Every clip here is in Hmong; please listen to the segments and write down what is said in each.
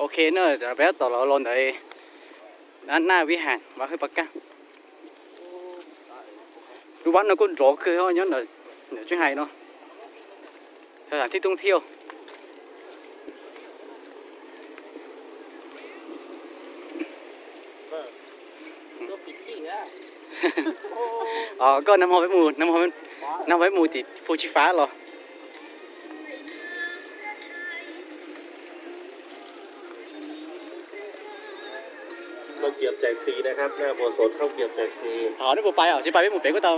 Ok, no peb tab tom los los ntawm Naj Vib Has, Vaj Hwj Pab Kaj. Lub vaj no kuj nrov kawg nyob ntawm Tseej Hais no. Thib toob thiab. Koj nag hmo peb mus, nag hmo peb mus tim Phu Tsi Fab los. Neb puas pais os, tsis pais peb mus pem kuj tau.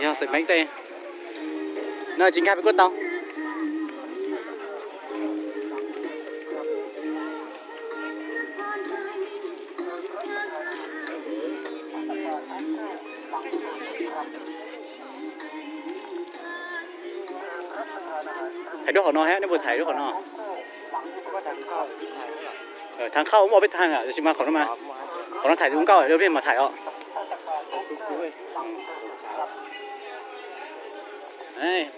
Yog xeem Meeb tej no tsis nkag pem kuj tau. Thaij rau qhov no thiab, neb puas thaij rau qhov no? Thaij khauj muaj peb thaij, tiam sis mas qhov no mas, qhov no thaij ua nkauj, peb mam thaij os.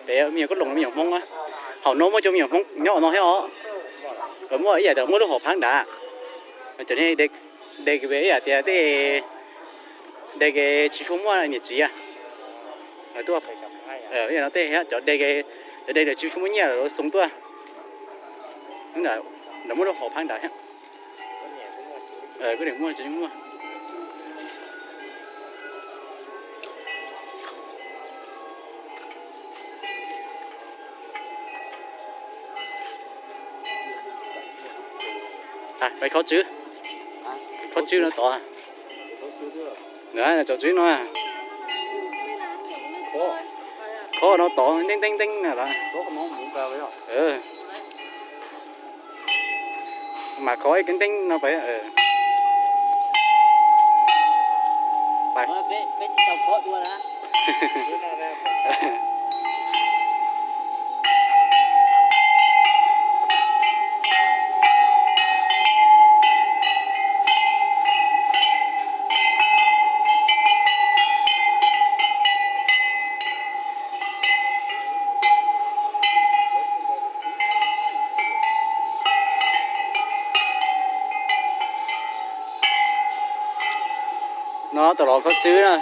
Pem me nyuam koj loos me nyuam Hmoob, hauv no muaj cov me nyuam Hmoob nyob no thiab os. Muaj ib yam tias muaj lub hauv phab nrad, cov de ib yam tias tej de tsis tshua muaj niam txiv. Tuaj, no tej cov de, cov de tsis tshua muaj nyiaj los xoo tuaj. Ntawd muaj lub hauv phab nrad thiab. Kuj muaj, muaj. Pais khov tswb, khov tswb no tod. Khov no tod nteeb nteeb nteeb na. Mas khov ib nteeb no pais. No tawm los khov tswb na,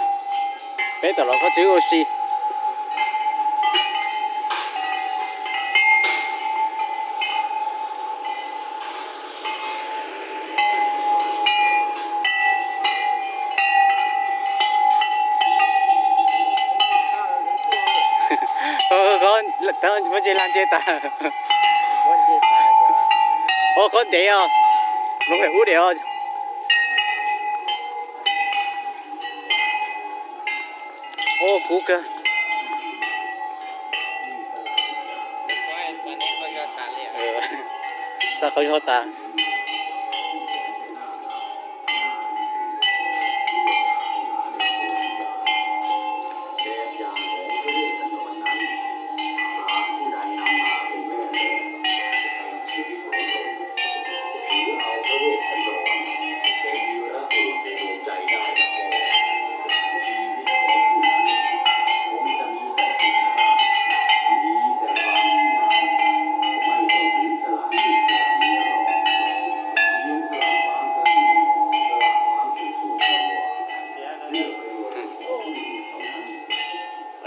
peb tawm los khov tswb ua si. Muab ntsej lag ntseg tas. Ua koj ntev os, lub ub ntev os. Ua kub kawg. Xa qhov zog tas.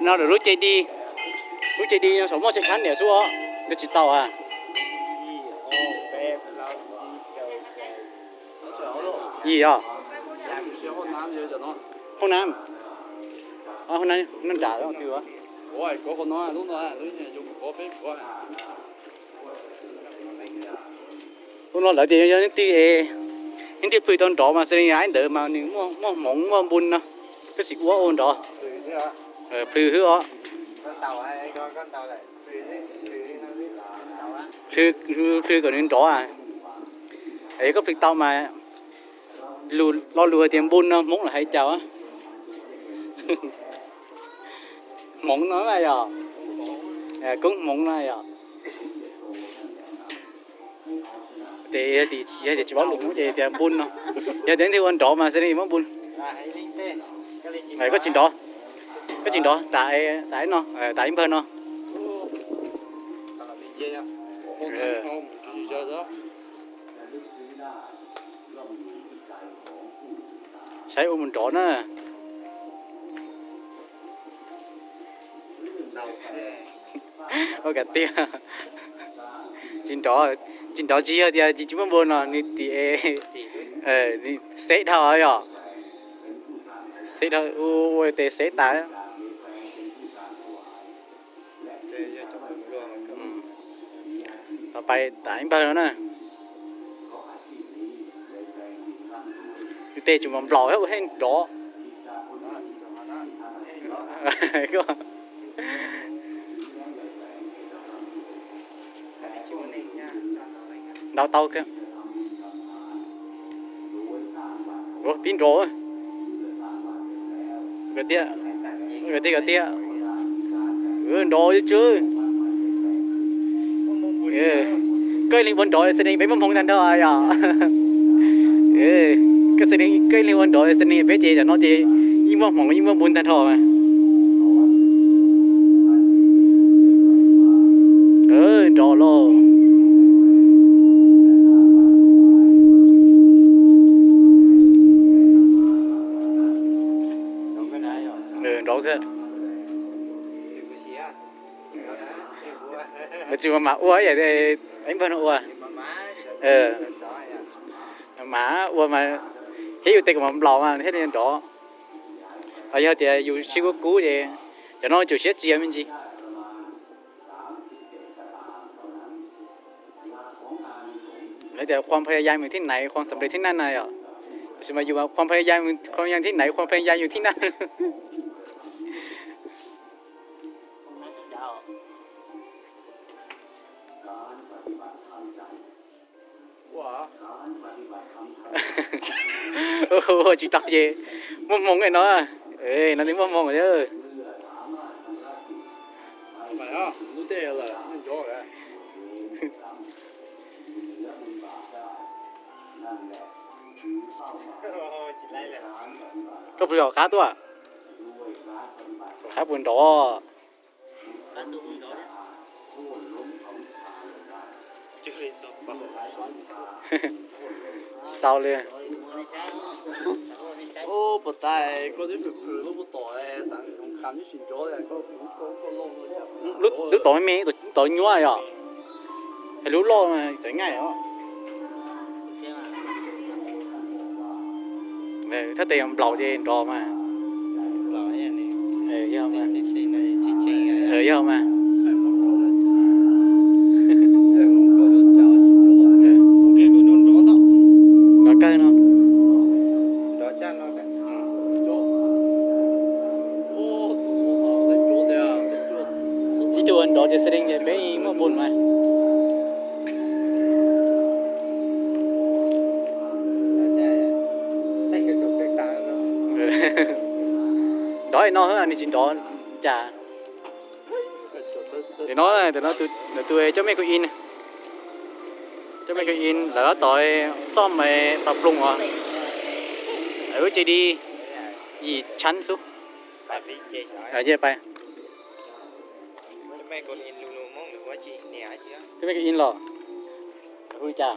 No lawm lub ceg dig, lub ceg dig no saum muaj tsawg sab niam xwb os, nco tsis tau a. Yim os. Hoob nam, hoob nam nram twg? Ub no lawv tias yog leej twg, leej twg plhws tau nrov mas xws li ib ntawd mas nws muaj hmoov muaj npun no, koj sim ua ua nrov. Plhws xwb os. Plhws kom nws nrov. Yog koj plhws tau mas, lo lus hais tias npun no Hmoob lawv hais cas? Hmoov no yog, koob hmoov no yog. Ces yog tias tsis paub lus Hmoob ces tias npun no. Yog tias leej twg ua nrov mas xws li muab npun. Koj tsis nrov, koj tsis nrov, tas no, tas ib npawg no. Saib ua mus nrov na. Ua kav tiag. Tsis nrov, tsis nrov tsis yog tias tsis muaj npua no, nws tim, xeb dhau yom. Xeb dhau, ua tes xeb tas. Pais tas ib npawg no na. Tej tsis mos nplaum ua heej nrov. Nrov tau kawg. Pib nrov. Tiag tiag, nrov ib tsw. Koj ib leeg ua nrov xwb ne peb muaj hmoo tag nrho yom. Koj xwb ne, koj ib leeg ua nrov xwb ne peb ces tam no ces yeej muaj hmoo yeej muaj npua tag nrho. Nrov lauj. Nrov kawg. Mas tsis mas mam ua ib yam ib npawg no ua. Mam ua mas thiab yus tes kom mos nplaum mas thiaj li nrov. Ho yog tias yus sib kub kub ces cov no tsum siab tsis yog me ntsis. Lawv tias ความพยายามอยู่ที่ไหน ความสำเร็จที่นั่น na yom. Tab sis mas yus mas ความพยายาม ความพยายามที่ไหน ความพยายามอยู่ที่นั่น. Ua tsis tau ces muaj hmoo no. No li muaj hmoo. Koj puas yog qab tuaj? Qab puas nrov? Tsis tau li. Lub tod me me, tod nyuaj yom. Lub loj tod nqaij os. Thaj tes nplaum ces nrov mas. Yog mas. Yog mas. Nrov kawg no. Ib tug nrov ces xi lin ces peb muaj npun mas. Nrov no xwb nws tsis nrov cas. Nim no, nim no tus coj mej kws in, coj mej kws in lawv tab tom xom pas ploog os. Lawv lub cev di yim tshab xwb. Coj mej kws in los hu cas?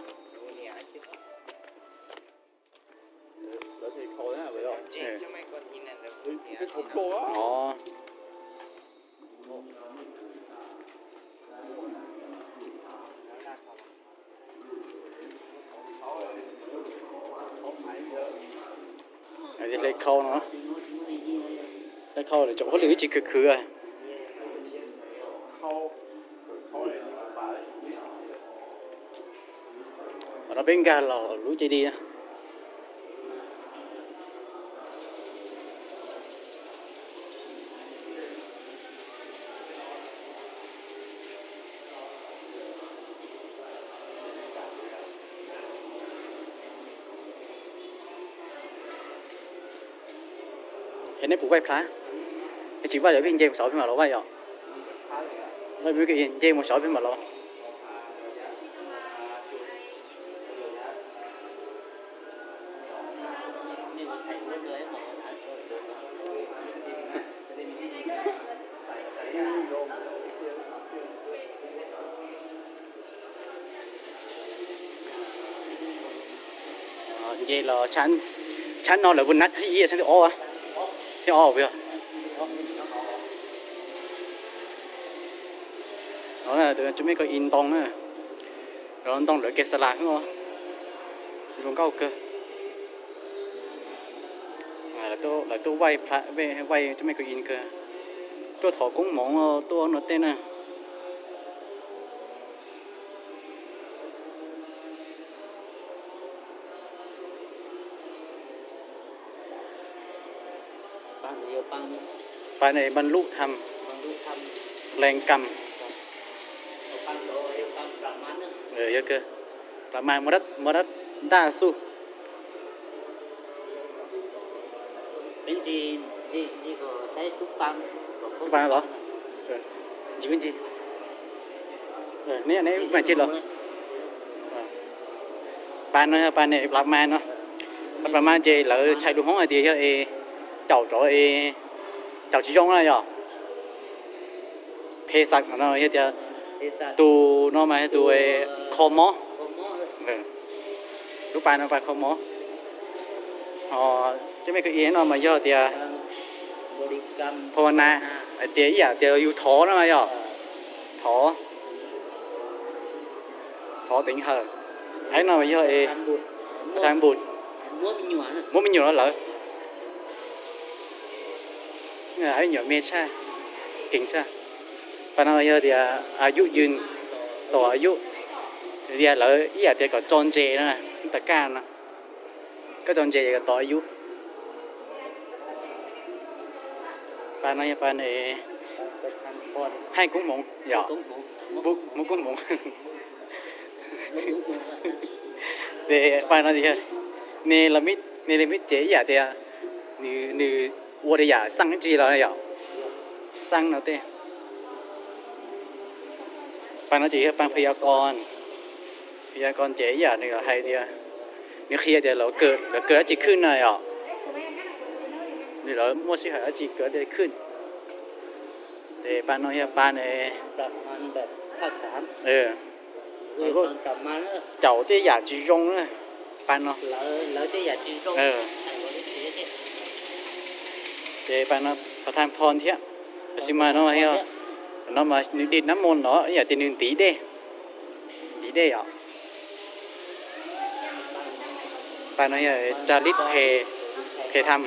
Hle khau no, hle khau lawm tsoom hauj lwm ib tsis khwv khwv. Qhov no peb nkag los lub cev di. Es neb puas vaij plhav? Es tsis vaij lawm peb nce mus saud peb mam los vaij os. Nce mus saud peb mam los. Ces los tshab no lawv puas nab thib ib, tshab thib ob, thib ob puas yog? No cov mej koj i ntoo na, ntoo lawv kev xa las xwb, zoo nkauj kawg. Lawv tuaj vaj, vaj cov mej koj i kawg, tuaj thov koob hmoov tuaj no tej na. Pab ne pab lub tham, lees kam. Yog kawg, plas mas muaj dab ntaj xu. Lub pas no los? Ntsis, ntsis. Neb, neb mas ntsis los. Pas no yog pas ne plas mas no. Plas mas ces lawv tshais lus Hmoob hais tias yog es caum rov, caum tsis zoo na yog. Phe xas no yog tias tus no mas yog tus kho mob. Lub pas no pas kho mob. Ho cov mej koj i no mas yog tias pha na, hais tias ib yam tias yus thov no mas yog thov, thov teev hawm. Ib no mas yog es tha npus, muab me nyuam no lawm. Ib nyuam me tshaj, keev tshaj. Pas no yog tias a yuj ywg, tos a yuj, tias lawv ib yam tias kom tso ntses no, tas kaj no, koj tso ntses kom tos a yuj. Pas no yog pas ne, haj koob hmoov yom, muab koob hmoov. Ces pas no tias ne, ne li mib ces ib yam tias nws ua li yam xaj ib ntsis los yom, xaj no tej. Pas no ces yog pas pha ya kos, pha ya kos ces ib yam nws hais tias, nws qhia tias lawv kawm dab tsi khwj na yom, nws lawv muaj sij hawm dab tsi kawm dab tsi khwj. Ces pas no yog pas ne, caum tej yam tsis zoo na, pas no. Ces pas no qhov thaj phom thiab, tab sis mas no yog, no mas nws dim nab moo no ib yam tias nws ntiv dej, ntiv dej yom. Pas no yog tsa lib phe, phe tham.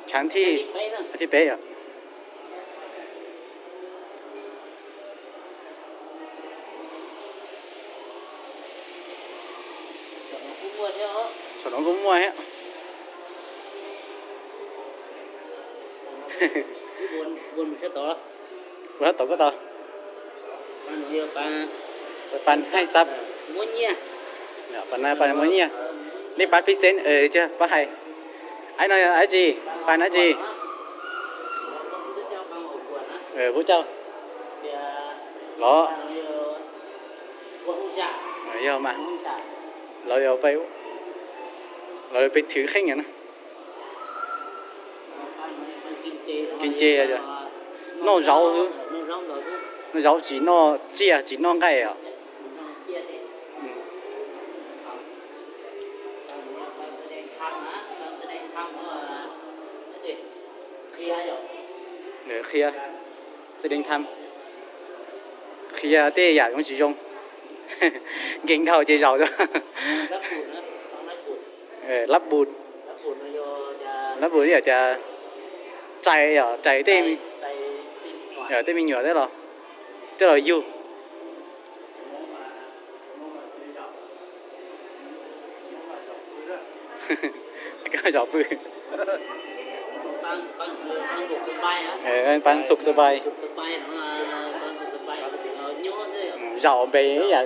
Tshab thib, thib peb yom. Saum no kuj muaj thiab. Ua sab tod koj tau. Pas haj xab, pas muab nyiaj. Nej pab phij xeeb, pab hais. Ib no dab tsi? Pas dab tsi? Pub cauj. Los, yog mas, lawv, lawv peb thwv kheej na. Kev nce, noj zaub xwb, noj zaub tsis noj tsiaj tsis noj nqaij os. Qhia, xwb deev tham, qhia tej yam zoo tsis zoo, nkees dhau ces zaum. Lab bus, lab bus yog tias tsais, yog tsais tej, tej me nyuam tej los, tej los yug. Koj zaum pw. Pab xub xab pai. Zaum npe ib yam,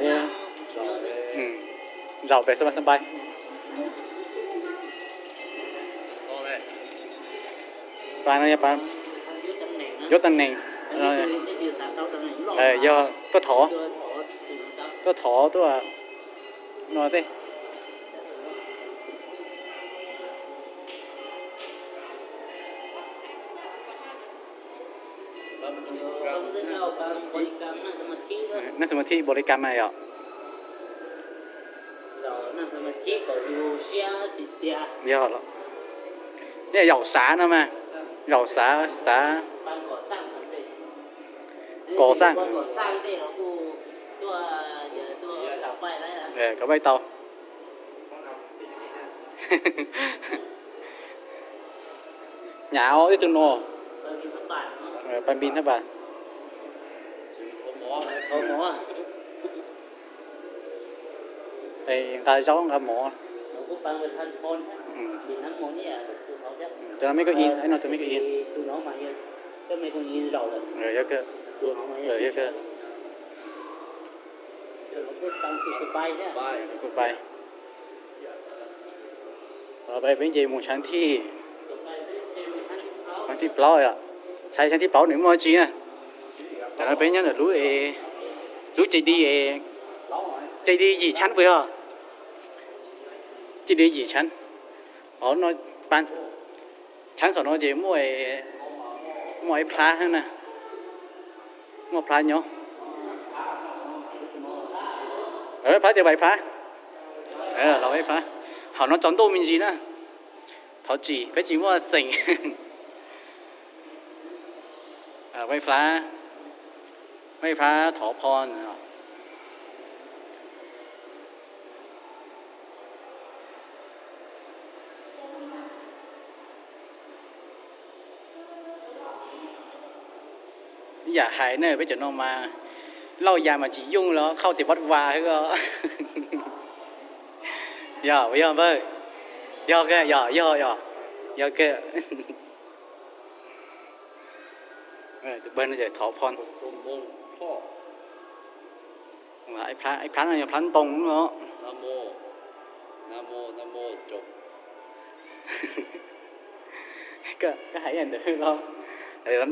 zaum npe xab pai, xab pai. Pas no yog pas yuav tag neeg, yog tuaj thov, tuaj thov tuaj no tej. Naj xu ma thib npaum li kas mas yom. Yog, nej zaum xav no mas, zaum xav, xav kom xaj. Kom vaij tau. Hnyav ib tug no, pais npis thaj pas. Nqa zaub nqa mov. Tus no meb koj in, no tus meb koj in. Yog kawg, yog kawg. Tus xu pais. Peb nce mus tshav thib, tshav thib plaub yom. Saib tshav thib plaub nws muaj dab tsi na. Tam no peb nyob ntawm lub, lub ceg di, ceg di yim tshav puas yog? Ceg di yim tshav. Tshav saum no ces muaj, muaj ib plab na. Muaj plab nyob. Plab ces vais plab. Los ib plab. Hauv no tsaus ntuj me ntsis na. Thov txim peb tsis muaj xeem. Vais plab, vais plab thov phoo. Ib yam hais ne peb cov no mas lauj yas mas tsis yooj los khauj tes vaj vas xwb os. Yog puas yog npawg? Yog kawg yog, yog yog, yog kawg. Tus npawg no ces thov phoo. Ib plab no yog plab ntoo no. Koj hais ntawd los,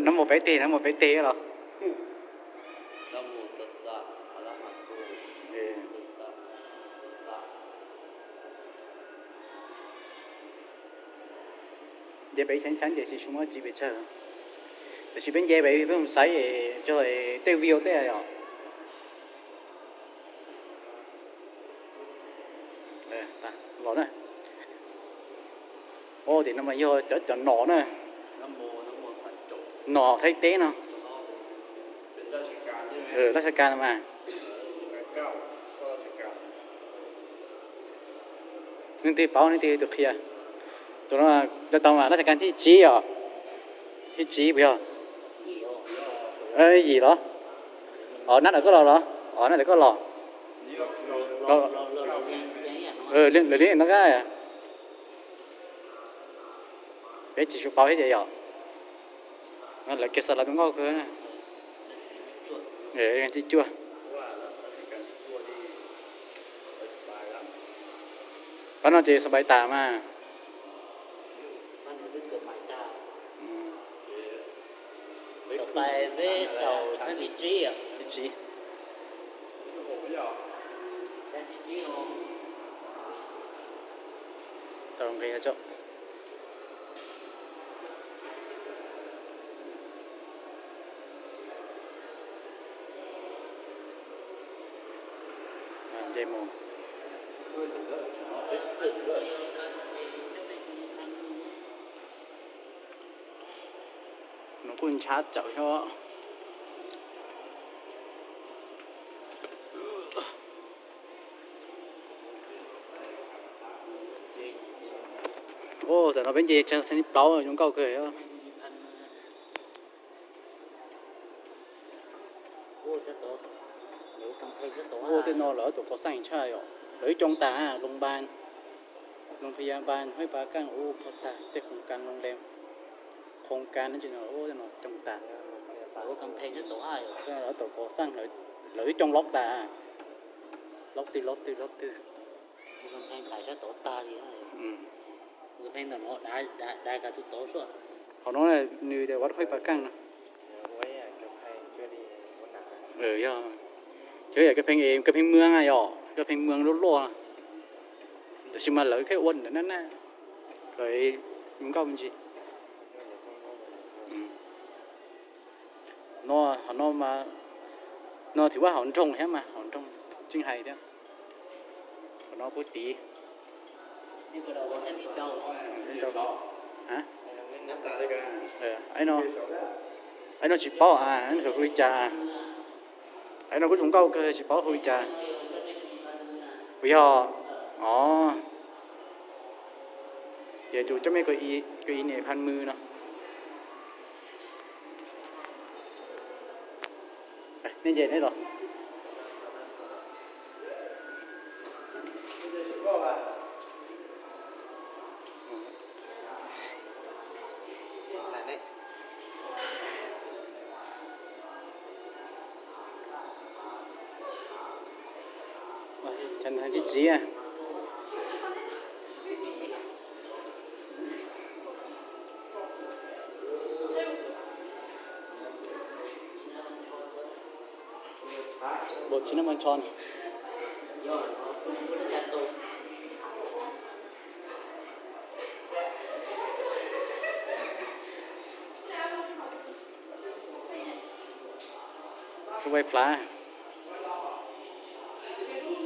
nab mus peb teg, nab mus peb teg los. Nce pem ib tshav ntses ces tsis muaj dab tsi pes tsawg. Tab sis peb nce pem peb mus saib rau tej view tej yom. Los na. Tim no mas yog cov, cov nom na. Nom Thaib teb no. Laj Sab Kas no mas. Leej twg paub leej twg tus qhia. Tus no, tau mas Laj Sab Kas thib tsib os. Thib tsib puas yog? Yim los? Os, nab ntawm koj los los? Os, nab ntawm koj los. Lawv li no qab. Peb tsis tshua paub thiab ces yom. Lawv kiag xa lawv tus nkauj kawg na. Thib cuaj. Pab no ces xav pais tas mas. Thib tsib. Tau nqe tso. Nce mus. No kuj ntshab tsawv thiab. Ua, tam no peb nce tshav thib plaub zoo nkauj kawg. Ua, tej no lawv tus kos xaj tshaj yom, lawv coob tas, loos npas, loos phas yas npas, huaib pas kaaj, ua pov tag tej khoos kas, loos lees, khoos kas no tsis no, ua tej no coob tas. Tej no lawv tus kos xaj, lawv coob lob tas, lob twg lob twg lob twg. Qhov no nws tias Vaj Huaib Pas Kaaj no. Yog, cov yam kawg pheej, kawg pheej mws yom, kawg pheej mws luaj luaj. Tab sis mas lawv thiaj ua ntawm nab nab, kom zoo nkauj me ntsis. No, hauv no mas, no thib vaj hauv nroog thiab mas, hauv nroog tseem hais thiab. Hauv no puag tid. Aib no tsis paub a, hu li cas? Aib no kuj zoo nkauj kawg, tsis paub hu li cas. Puas yog? Os, tias tus coj me kawg ib ne phan mw no. Nej nce neb los. Tib txiv Bộ chín năm ăn tròn. Tus vai plab.